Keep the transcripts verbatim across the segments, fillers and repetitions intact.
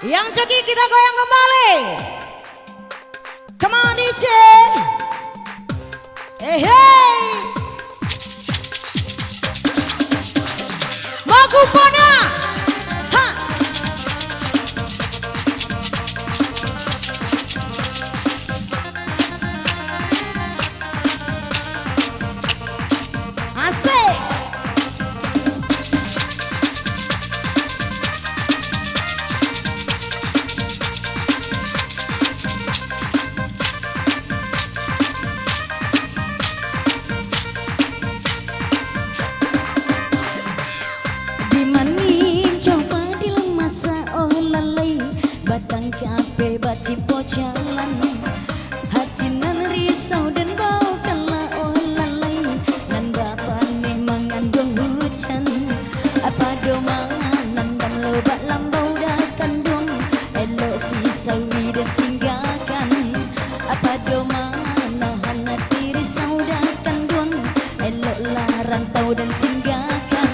Yang coki kita goyang kembali. Come on, D J. Hey, hey. Magupana. Ha. Asik. Di manin coba dilemasan, oh lalai, batang kapeh bacimpo jalan. Hati nan risau dan bau kala, oh lalai, nan bapaneh manganduang hujan. Apa domanan dan lobak lambau dah kanduang, elok si sawi dan tinggakan. Apa domanan hati risau dah kanduang, eloklah rantau dan tinggakan.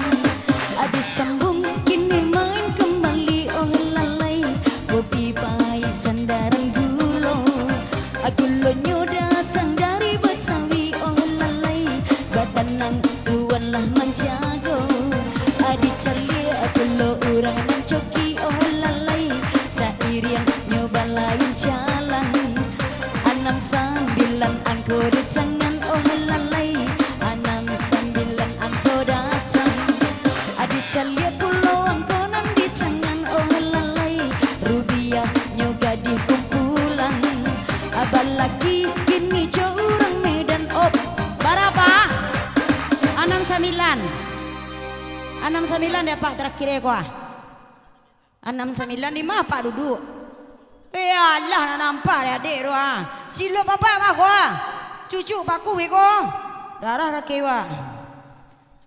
Adi sambung kini main kembali, oh lalai, kopi pai sandaran gulo. Gulonyo datang dari Betawi, oh lalai, batanang tuanlah manjago. Adi caliak pulo urang nan coki, oh lalai, sairiang nyo balain jalan. Anam sambilan angko di tangan, oh lalai, anam sambilan angko datang. Adi caliak pulo angko nan di tangan, oh lalai, rubiahnyo gadih kumpulan. Abalaki kini jo urang Medan, op. Barapa? Anam sambilan. Anam sambilan dapek tarakhir ko ah. Anam sambilan di ma apak duduak? Eh, alah, nak nampak dek adek tu, ah. Silop apak mah ko, ah. Cucuk paku iko. Darah kaki wak.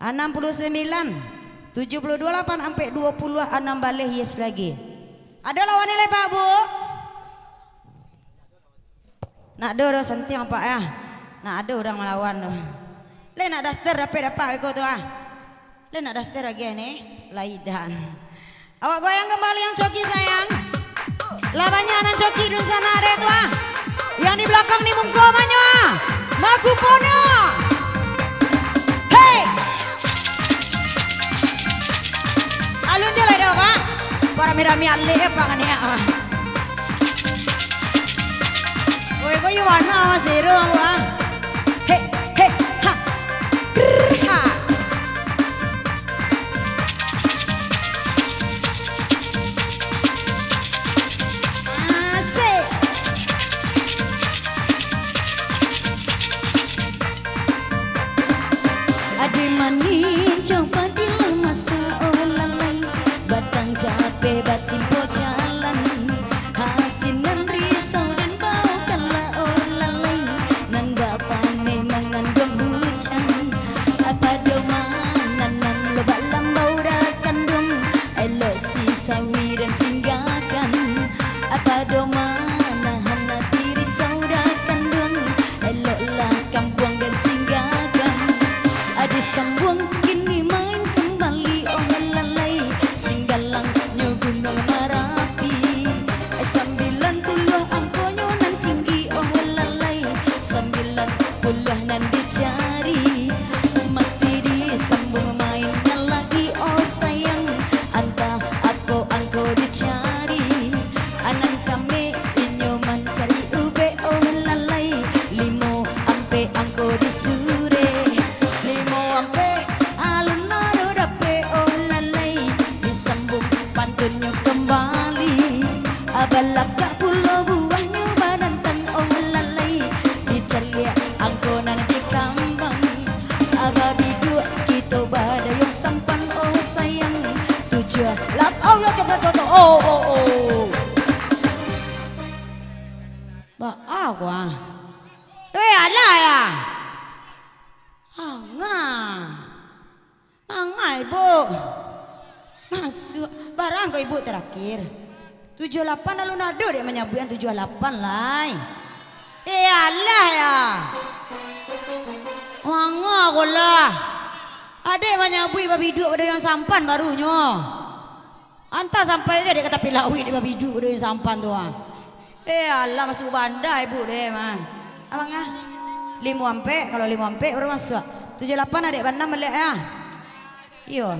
Anam puluah sambilan, tujuah puluah duo lapan, ampek duo puluah anam baleh yes lagi. Ado lawan ni lai, Pak, Bu? Nak ado, ado santiang, Pak, ya. Nak ado urang malawan tu. Lai nak daster dapek-dapek iko tu, ah. Lai nak daster lagi ni. Lai dah. Awak goyang kembali yang coki, sayang. Lah banyak nan coki dunsanak dek tu, ah. Yang di belakang ni mungko banyak, ah. Makupono. Hei. Alun je lah dah, Pak. Parami-rami alek, eh, Pak, ni, ah. Woi, kok Yuwana masih ro, ah. Hei, hei, ha. Brr, ha. Asik. Adi manin coba dilemasan, oh lalai, batang kapeh bacimpo jalan. Hati nan risau dan bau kala, oh lalai, nan bapaneh manganduang hujan. Apa domanan nan lobak lambau dah kanduang, elok si sawi dan singgakan. Apa domanan hati risau dah kanduang, eloklah kampuang dan singgakan. Adi sambuang kini main kambali, oh lalai, singgalangnyo Gunuang Marapi. Sambilan puluah angkonyo nan tinggi, oh lalai, sambilan puluah nan dicari. Masih disambuang mainnyo lagi, oh sayang, antah apo angko dicari. Anan kami inyo mancari ubek, oh lalai, limo ampek angko disurek. Limo ampek alun ado dapek, oh lalai, disambuang pantunnyo kambali. Abalakak pulo buahnyo banantang, oh lalai, dicaliak angko nan dikambang. Aba biduak kito badayuang sampan, oh sayang, tujuah lap-, oh, yo, coba, coba, oh, oh, oh. Baa ko, ah? Eh, alah, ya. Angah. Angah, Ibu. Masuak. Bara ko Ibu tarakhir? Tujuah lapan, alun ado dek manyabuik nan tujuah lapan lai. Eh, alah, ya. Angah ko lah. Adek manyabuik babiduak badayuang sampan barunyo. Antah sampai je dek ka tapi lauik, dek babiduk dek sampan tu, ah. Eh, alah, masuk banda ibu dek, mah. Abang, ah? Limo ampek, kalau limo ampek baru masuak. Tujuah lapan adek banam baliak, ah. Iyo.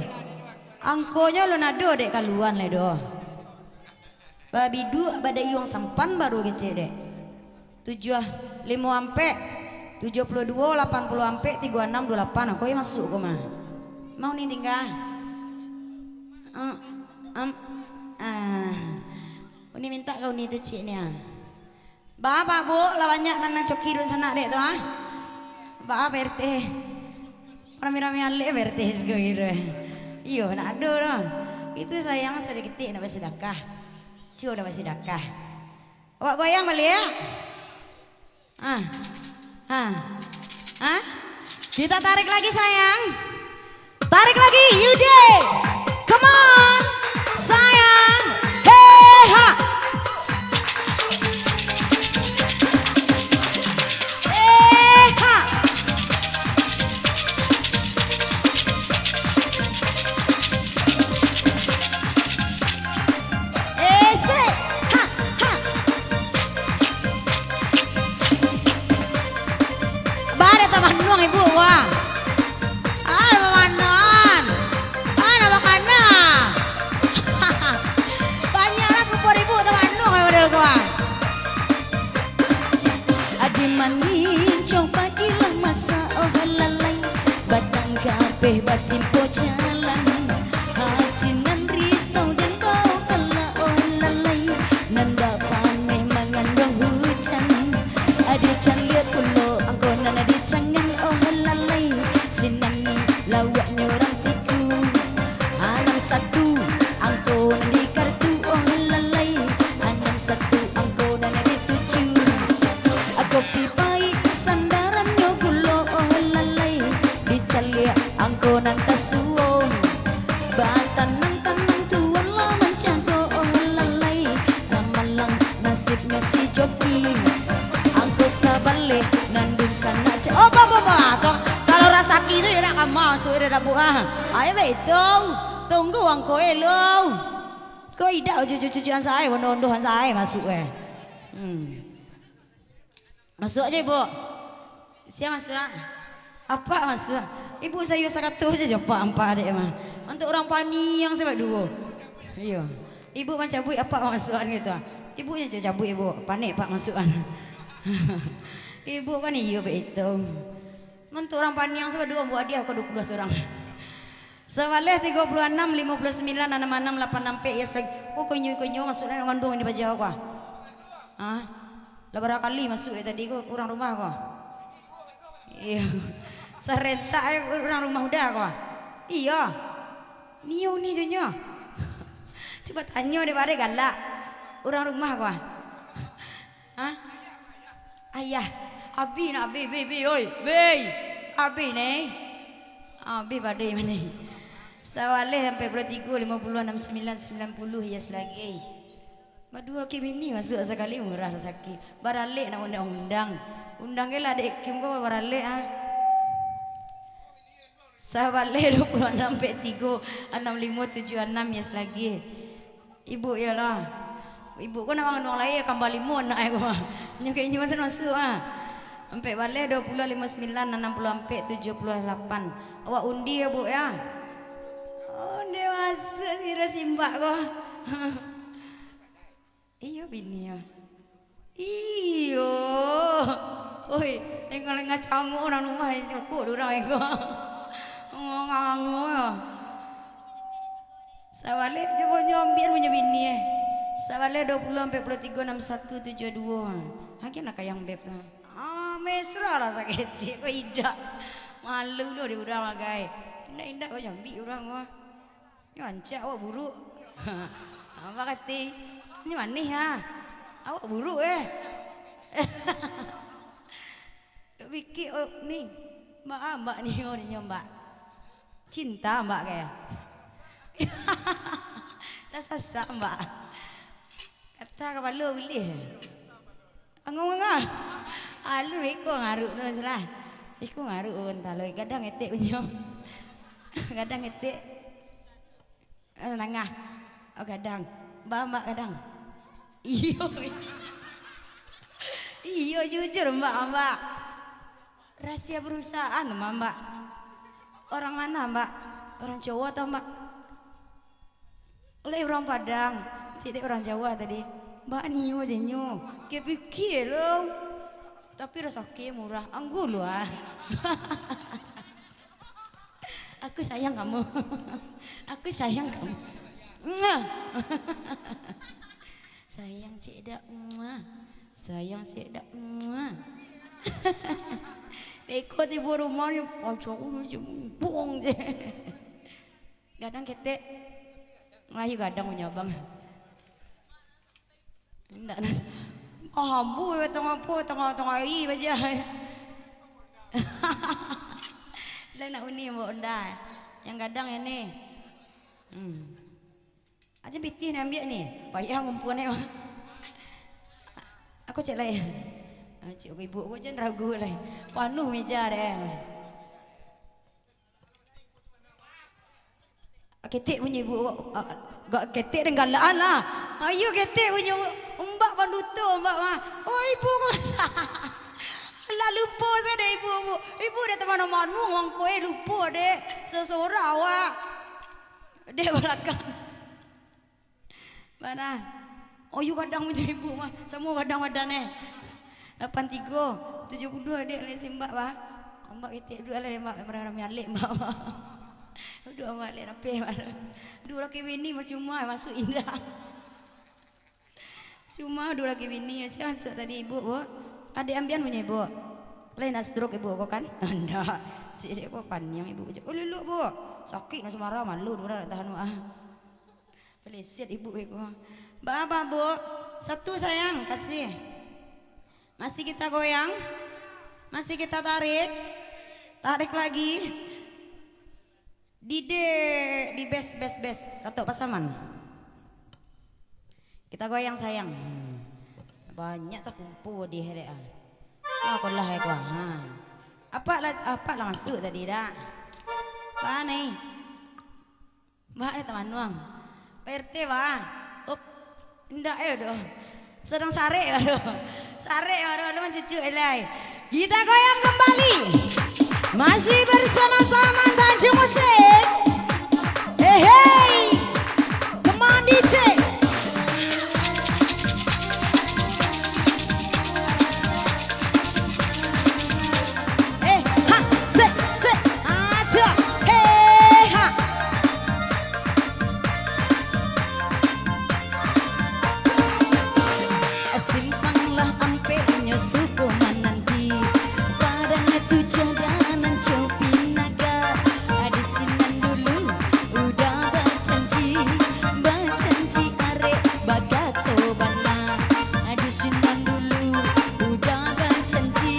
Angkonyo alun ado dek kaluan lai doh. Babiduk badayuang sampan baru kecek dek. Tujuah, limo ampek, tujuah puluah duo, lapan puluah ampek, tigo anam, duo lapan. Ko iyo masuak ko mah. Mau ni tingga? Em, em, ah. Uni mintak ka uni tu cik ni, ah. Baa, Pak, Bu, lah banyak nan, nan coki dunsanak dek tu, ah. Baa, Pak R T. Rami-rami alek Pak R T siko kiro. Iyo, nak ado doh. Itu sayang sadikit nak basidakah. Cubo nak basidakah. Awak goyang baliak. Ah. Ah. Ah. Kita tarik lagi, sayang. Tarik lagi, Yude. Come on, sayang. Hei, ha. Eh, ha. Eh, se. Ha, ha. Bare tamanuang ibu, wah. Ah, tamanuang. Ah, nama kana. Banyaklah kupur ibu tamanuang model ko, ah. Adi manih, coba dilah masak, oh lalai. Batang kabeh bacimpo jalan. Hati nan risau den bao kalak, oh lalai. Nan dak paneh manganduang hujan. Adi caliak pulo angko nan di tangan, oh lalai. Sinan ni lawaknyo urang tiku. Anam satu, angko nan di kartu, oh lalai. Anam satu, angko nan di tuju. Kopi paik sandarannyo gulo, oh lalai. Dicaliak angko nan tasuo. Batanang-tanang tuan lah mancago, oh lalai. Ramalang nasibnyo si joki. Angko sabaleh nan dunsanak ca-, oh, ba, ba, ba, to. Kalau rasaki tu yo dak ka masuak, dak, dak, Bu, ah. Ayo, baik tu. Tunggu angko elo. Ko idak cucu-cucuan sae, ondo-ondohan sae masuak, eh. Hmm. Masuak je, Ibu. Sia masuak? Apak masuak. Ibu sayua sarato je jo apak, ampek dek mah. Untuak urang paniang sabab duo. Iyo. Ibu mancabuik, apak masuakan gitu. Ibu je cabuik, Ibu. Panek apak masuakan. Ibu kan iyo baitu. Untuak urang paniang sabab duo, buek hadiah ko duo puluah surang. Sabaleh tigo puluah anam, limo puluah sambilan, anam anam, lapan ampek, hias lagi. Oh, ko inyo, ko inyo masuak nan ganduang di bajau ko. Hah? Lah bara kali masuak yo tadi ko, urang rumah ko. Iyo. Sarentak ai urang rumah udah ko. Iyo. Nio ni jo nyo. Cubo tanyo dek bare galak. Urang rumah ko. Hah? Ayah. Abi nak, abi, bi, bi, oi, bi. Abi ni. Abi badai mani. Sabaleh ampek puluah tigo, limo puluah, anam sambilan, sambilan puluah, hias lagi. Baduo laki bini masuak sakali murah rasaki. Baralek nak undang-undang. Undang ke lah dek Kim ko baralek, ah. Sabaleh duo puluah anam ampek tigo, anam limo tujuah anam, hias lagi. Ibu yo lah. Ibu ko nak manganuang lai, kamba limo anak e ko. Nyo kek inyo masuak-masuak, ah. Ampek baleh, duo puluah, limo sambilan, anam puluah ampek, tujuah puluah lapan. Awak undi yo, Bu, yo. Undi masuak siro simbak ko. Iyo, bini yo. Iyo. Oi, tengok lengah cangok urang rumah, cukuk urang ego. Ngango yo. Sabaleh nyo punyo ambiak punyo bini, eh. Sabaleh duo puluah, ampek puluah tigo, anam satu, tujuah duo. Agiah nak kayang beb tu. Ah, mesra lah saketek ko idak. Malu lo di urang bagai. Indak-indak ko nyambik urang ko. Nyo rancak awak buruak. Apo kati? Nyo manih ha. Awak buruak, eh. Dok pikir, oh, ni. Mbak, ah, mbak ni, oh, ni nyo mbak. Cinta mbak ke? Tasasak mbak. Kata kapalo ulih. Angang-angang. Alu iko ngaruk tu salah. Iko ngaruk urang taloi. Gadang etek punyo. Gadang etek. Eh, nangah. Oh, gadang. Mbak, mbak gadang. Iyo. Iyo, jujur, mbak, mbak. Rahasia perusahaan, mbak, mbak. Orang mana, mbak? Orang Jawa atau, mbak? Oleh orang Padang, cik dek orang Jawa tadi. Mbak nio je nyo. Kepikia lo. Tapi rasake murah. Anggu lo ah. Aku sayang kamu. Aku sayang kamu. Mwah. Sayang cik dak. Mwah. Sayang cik dak. Mwah. Beko tibo rumah ni, pocok ni buang je. Gadang ketek. Ayo gadang punyo abang. Indak nas. Ah, ambu, tangah apo, tangah, tangah ari baja. Lah nak uni ambo onda. Yang gadang ini. Hmm. Aja pitih ni ambiak ni. Payah ngumpul ni. Aku cek lai. Ah, cek ibu aku jan ragu lai. Panuh meja deh. Ketek bunyi ibu, ah, gak ketek dan galaan lah. Ayo ketek bunyi, umbak panduto, umbak mah. Oh, ibu ko. Alah, lupo sajo dek ibu, bu. Ibu dek tamano-mano, wang koe lupo dek. Sesorang awak. Dek balakang. Mana? Oh, yu gadang macam ibu mah. Samo gadang badan eh. Lapan tigo, tujuh puluh duo dek lai simbak bah. Ombak ketek duduak lai, mbak, rami alek, mbak, mbak. Duduak mbak alek rapeh, mbak. Duo laki bini macam mana masuk indak. Cuma duo laki bini, sia masuk tadi ibu, bu. Adik ambian punyo ibu. Lai nak stroke ibu ko kan? Ndak. Cik dek ko paniang ibu. Oh, lelok, bu. Sakik nak semara, malu urang nak tahan, wak. Peleset ibu ko. Ba, ba, bu. Satu sayang, kasih. Masih kita goyang. Masih kita tarik. Tarik lagi. Di de, di bes, bes, bes. Datuk Pasaman. Kita goyang sayang. Hmm. Banyak takumpul di dek ah. Lah, ko lah, eh, ko, ha. Apak lah, apak lah masuk tadi dak? Panai. Mbak ni tamanuang. Pak R T bah. Up. Indak eh doh. Sadang sarek doh. Sarek doh, lu mancucuk elai. Kita goyang kembali. Masih bersama Paman Tanjung Musik. Hei, hei. Kemandi cek. Eh, ha, se, se, ada, he, ha. Simpanglah ampeknyo suko mananti, padang tujuah danan Copinaga. Di sinan dulu udah bacanji, bacanji arek bakato bana. Di sinan dulu udah bacanji,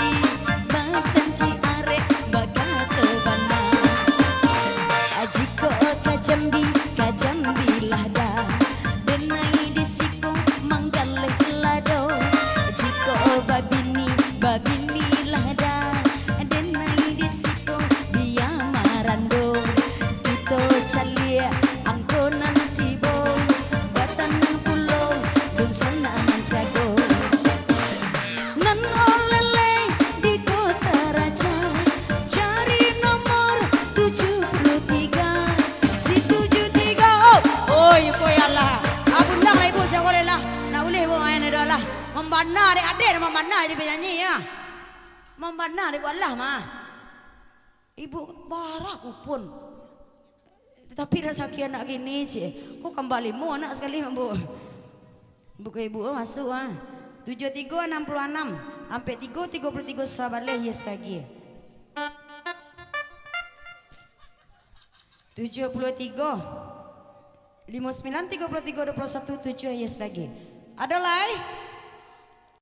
bacanji arek bakato bana. Jikok ka Jambi, ka Jambi lah dah, denai di siko manggaleh lado. Jikok babini, babini lah dah, denai di siko bia marando. Kito caliak angko nan tibo, batanang pulo dunsanak nan jago. Nan oleleh di Kota Raja, cari nomor tujuh puluh tiga. Si tujuh tiga, oh, oi, ko ya Allah. Abundang lah ibu, siago lah. Nak ulih ibu main ado lah. Mambana dek adek, mambana jadi penyanyi ya. Mambana dek ibu Allah mah. Ibu bara kupon. Tapi rasaki anak kini, cik. Kok kambali mo anak sakali, Bu? Buka ibu, oh, masuk ah. Tujuh tiga enam puluh enam, ampek tiga tiga puluh tiga sabaleh, yes lagi. Tujuh puluh tiga, lima sembilan tiga puluh tiga dua puluh satu tujuh, yes lagi. Ada lai?